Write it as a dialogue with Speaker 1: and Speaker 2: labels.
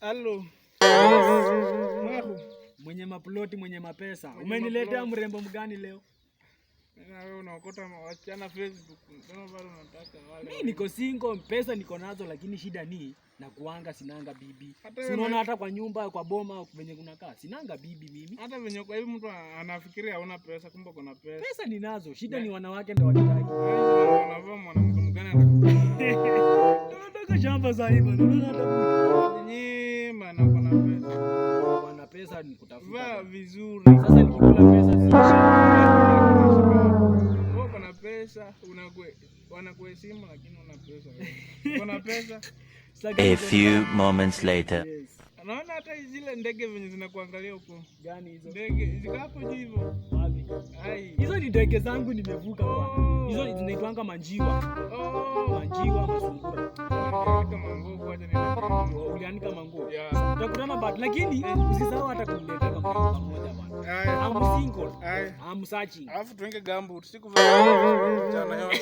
Speaker 1: Halo. Mwehu.
Speaker 2: Mwenye maploti, mwenye mapesa.
Speaker 1: Mwenye
Speaker 2: Umeniletea
Speaker 1: maploti.
Speaker 2: mrembo mgani leo?
Speaker 1: Na wewe unaokota wasichana Facebook. Mbona bado unataka wale?
Speaker 2: Mi niko single, pesa niko nazo, lakini shida ni na kuanga sinanga bibi.
Speaker 1: Hata
Speaker 2: Si
Speaker 1: wewe
Speaker 2: unaona hata kwa nyumba, kwa boma venye kunakaa, sinanga bibi mimi.
Speaker 1: Hata venye kwa hivi mtu anafikiria hauna pesa, kumbe kuna pesa.
Speaker 2: Pesa ninazo, shida ni wanawake ndio wanitaki.
Speaker 1: Wewe unavaa mwanamke mgani atakupenda?
Speaker 2: Tunataka shamba sasa hivi, unaona hata
Speaker 1: Nyima na uko na pesa.
Speaker 2: bwana, pesa ni kutafuta.
Speaker 1: Vaa
Speaker 2: Bwana.
Speaker 1: vizuri.
Speaker 2: Sasa nikikula pesa si
Speaker 1: Wewe uko na pesa, wanakuheshimu lakini una pesa wewe. Uko na pesa.
Speaker 3: A few moments later.
Speaker 2: Yes.
Speaker 1: Naona hata zile ndege venye zinakuangalia huko.
Speaker 2: Gani hizo?
Speaker 1: Ndege ziko hapo juu hivyo.
Speaker 2: Wapi?
Speaker 1: Ai.
Speaker 2: Hizo ni ndege zangu nimevuka bwana.
Speaker 1: Oh.
Speaker 2: Hizo zinaitwanga manjiwa.
Speaker 1: Oh.
Speaker 2: Manjiwa masungura.
Speaker 1: Nilianika manguo kwacha nina.
Speaker 2: Ulianika manguo.
Speaker 1: Yeah.
Speaker 2: Tutakutana but lakini usisahau hata kumleta kama pamoja bwana.
Speaker 1: Aya.
Speaker 2: I'm single.
Speaker 1: Aya.
Speaker 2: I'm searching.
Speaker 1: Alafu tuweke gumboot, sikuvaa mchana yote.